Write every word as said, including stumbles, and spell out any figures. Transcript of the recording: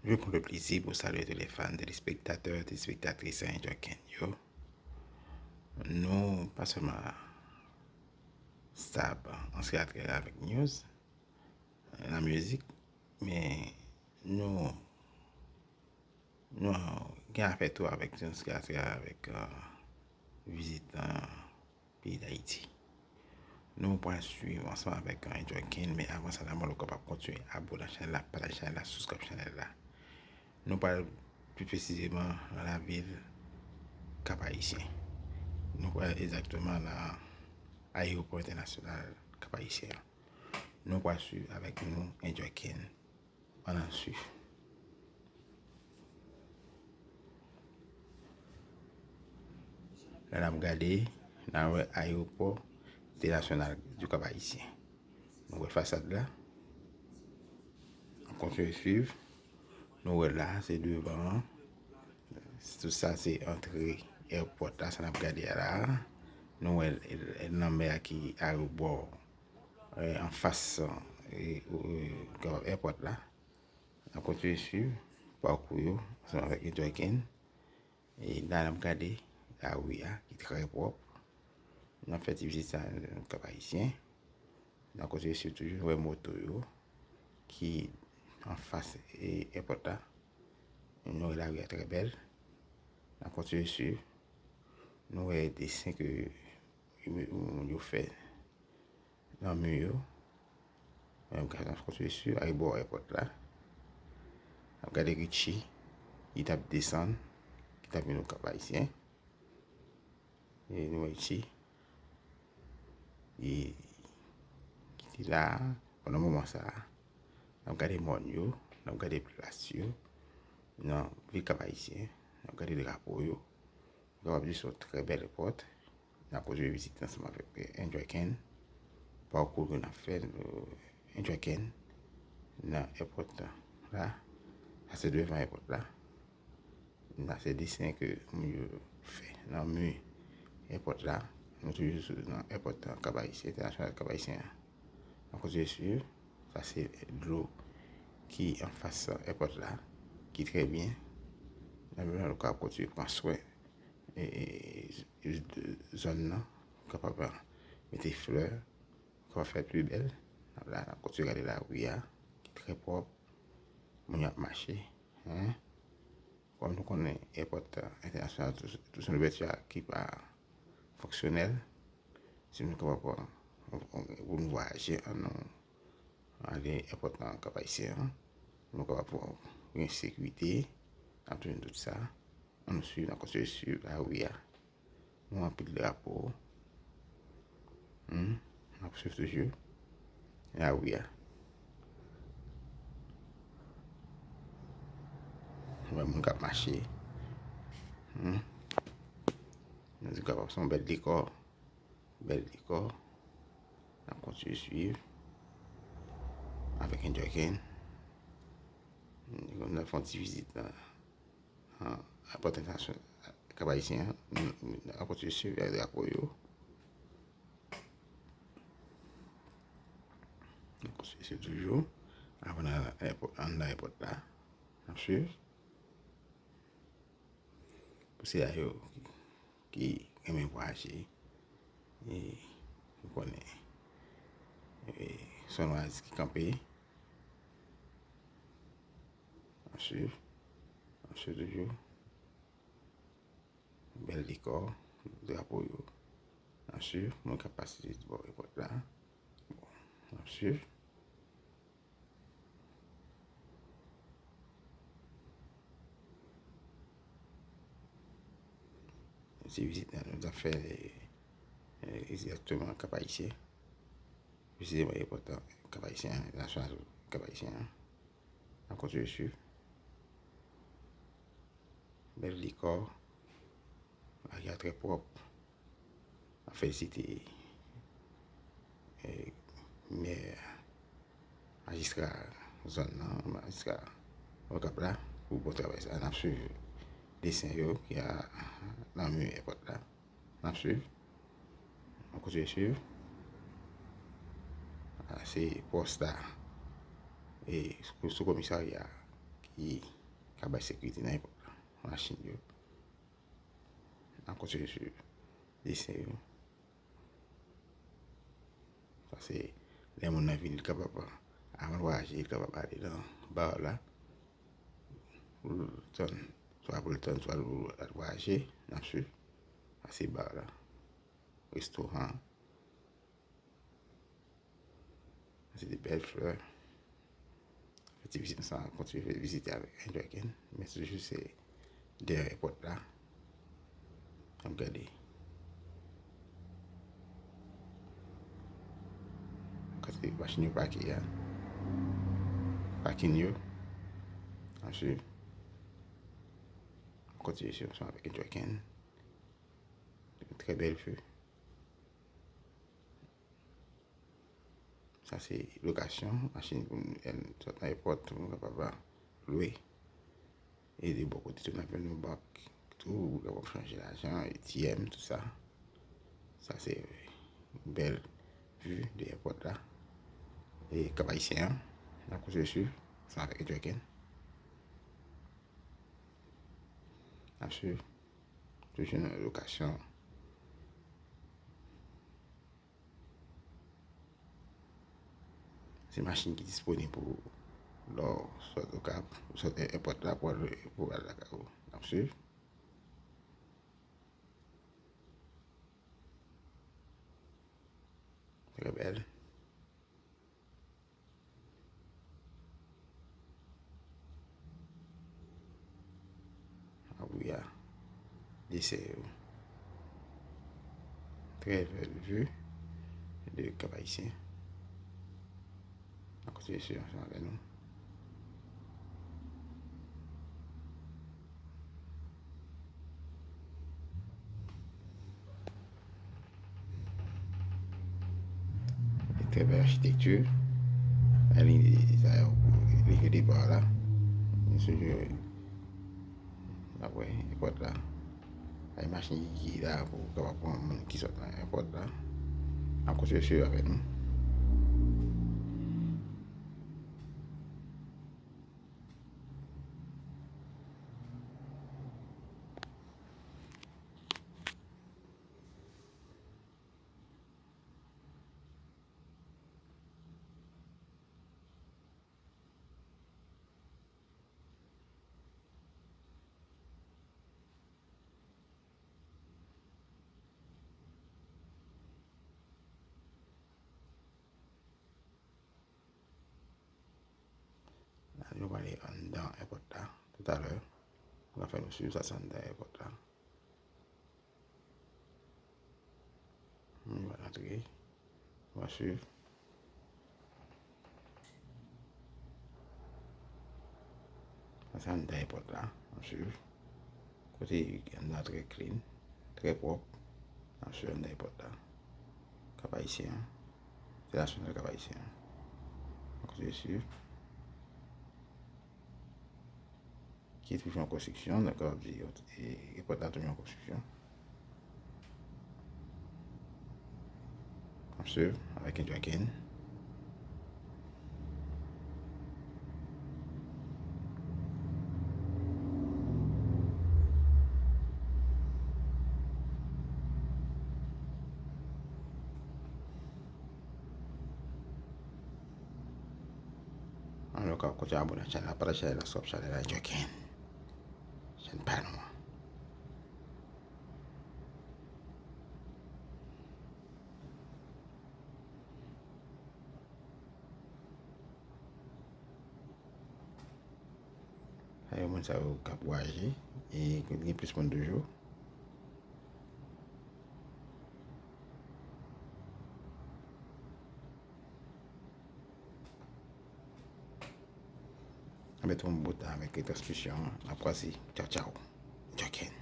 Je prends le plaisir pour saluer tous les fans, téléspectateurs, téléspectatrices Enjoy Ken yo. Nou pa sèlman stab ansanm avèk news, la mizik, men nou, nou gen afè tou avèk news ki ansanm avèk vizit peyi Dayiti. Nou pral swiv ansanm avèk Enjoy Ken, men avan sa, la mwen ou kapab kontinye abone ak chanèl la, pataje chanèl la, subscribe chanèl la. Nou pral pli presizeman nan lavil Kap Ayisyen. Nou pral egzakteman nan ayewopò entènasyonal Kap Ayisyen an. Nou pral swiv avèk nou Enjoy Ken. Ann al swiv. Lè n ap gade, n a wè ayewopò entènasyonal du Cap Haïtien. Nou wè fasad la. N ap kontinye swiv. Nou wè la, se devan an. Tout sa se antre èpòt la, sa n ap gade a la. Nou wè lanmè a ki arebò, anfas èpòt la. N ap kontinye swiv pakou yo ansanm avèk Enjoy Ken. E la n ap gade lari a ki trè pwòp. N ap fè ti vizit sa nan Kap Ayisyen. N ap kontinye swiv toujou, nou wè moto yo ki anfas èpòt la. Nou wè lari a trè bèl. N ap kontinye swiv. Nou wè desen ke moun yo fè nan mi yo. Menm ka n ap kontinye swiv arebò èpòt la. N ap gade Richie, li t ap desann, ki t ap vin nan Kap Ayisyen. E nou wè Richie, li, ki te la pandan moman sa a. N ap gade mòn yo, n ap gade plas yo nan vil Kap Ayisyen, n ap gade drapo yo. Nou kapab di se yon trè bèl èpòt. N ap kontinye vizite ansanm avèk Enjoy Ken. Pakou ke n ap fè Enjoy Ken nan èpòt la. Sa se devan èpòt la. Sa se desen ke moun yo fè nan mi èpòt la. Nou toujou nan èpòt Kap Ayisyen, entènasyonal Kap Ayisyen an. N ap kontinye swiv. Sa se dlo ki anfas èpòt la, ki trè byen. Nan moman nou kapab kontinye pran swen zòn nan, kapab mete flè, kapab fè l pi bèl. La n ap kontinye gade lari a ki trè pwòp. Moun yo ap mache. Kòm nou konnen èpòt entènasyonal Toussaint Louverture a ki pa fonksyonèl, si nou kapab pran pou nou vwayaje, ann nou ale èpòt nan Kap Ayisyen an, nou kapab gen sekirite, n ap jwenn tout sa. Ann nou swiv, n ap kontinye swiv lari a. Nou anpil drapo. N ap swiv toujou lari a. Nou wè moun k ap mache. Nou di kapab se yon bèl dekò. Bèl dekò. N ap kontinye swiv avèk Enjoy Ken. Nou fè yon ti vizit nan èpòt entènasyonal Kap Ayisyen an. N ap kontinye swiv drapo yo. N ap kontinye swiv toujou. Avan n al anndan èpòt la, n ap swiv. Pou sila yo ki renmen vwayaje, e, nou konnen, e, Sunrise ki kanpe. N ap swiv. N ap swiv toujou. Bèl dekò, drapo yo. N ap swiv. Moun k ap pase bò èpòt la. Bon, n ap swiv. Se vizit nan nou t ap fè, e, egzakteman Kap Ayisyen. Presizeman, èpòt Kap Ayisyen an, nasyonal Kap Ayisyen an. N ap kontinye swiv. Bèl dekò. Lari a trè pwòp. N ap felisite, e, mè, majistra zòn nan, majistra Okap la, pou bon travay sa. N ap swiv desen yo ki a nan mi èpòt la. N ap swiv. N ap kontinye swiv. A, se pòs la. E sou, sou komisarya ki ki ka bay sekirite nan èpòt la. Machin yo. N ap kontinye swiv desen yo. Sa se lè moun nan vini, li kapab, avan l vwayaje, li kapab ale nan bar la. Pou l tann, swa pou l tann, swa pou l al vwayaje, n ap swiv. Sa se bar la. Restoran. Se de bèl flè. Fè ti vizit, sa kontinye fè vizite avèk Enjoy Ken. Men toujou se dèyè èpòt la. N ap gade. Kote machin yo pake a. Pakin yo. Ansuit, kontinye swiv ansanm avèk Enjoy Ken. Trè bèl view. Sa se lokasyon machin pou n sot nan èpòt, pou nou kapab lwe. E de bò kote tou, n ap jwenn yon bank tou, ou kapab chanje lajan, A T M, tout sa. Sa se bèl view de èpòt la. E Kap Ayisyen an, n ap kontinye swiv, ansanm avèk Enjoy Ken. N ap swiv. Toujou nan lokasyon. Se machin ki disponib pou lè w sot Okap, ou sot èpòt la pou al, pou al lakay ou. N ap swiv. Trè bèl. Abouya. Desen yo. Trè bèl view de Kap Ayisyen. N ap kontinye swiv ansanm avè nou. E trè bèl achitekti. Liy sa yo, liy de depa la. N ap wè èpòt la. Ay machin ki la pou kapab pran moun ki sot nan èpòt la. N ap kontinye swiv avè nou. Nou prale anndan èpòt la toutalè. Ou va fè nou swiv sa se anndan èpòt la. Nou va antre. Nou va swiv. Sa se anndan èpòt la. Nou swiv. Kote anndan trè clean, trè pwòp. N ap swiv anndan èpòt la. Kap Ayisyen an. Se la swiv Kap Ayisyen an. N ap kontinye swiv. Ki toujou an konstriksyon, donk, sa vle di, e, èpòt la toujou an konstriksyon. N ap swiv avèk Enjoy Ken. Alò, ka kontinye abòne ak chanèl la, pataje chanèl la, sub chanèl la, Enjoy Ken. Chèn pa nou an. Sa yo moun sa yo k ap vwayaje, e gen plis moun toujou. Mete yon bout avèk transmisyon an. N ap kwaze. Tchaw, tchaw. Enjoy Ken.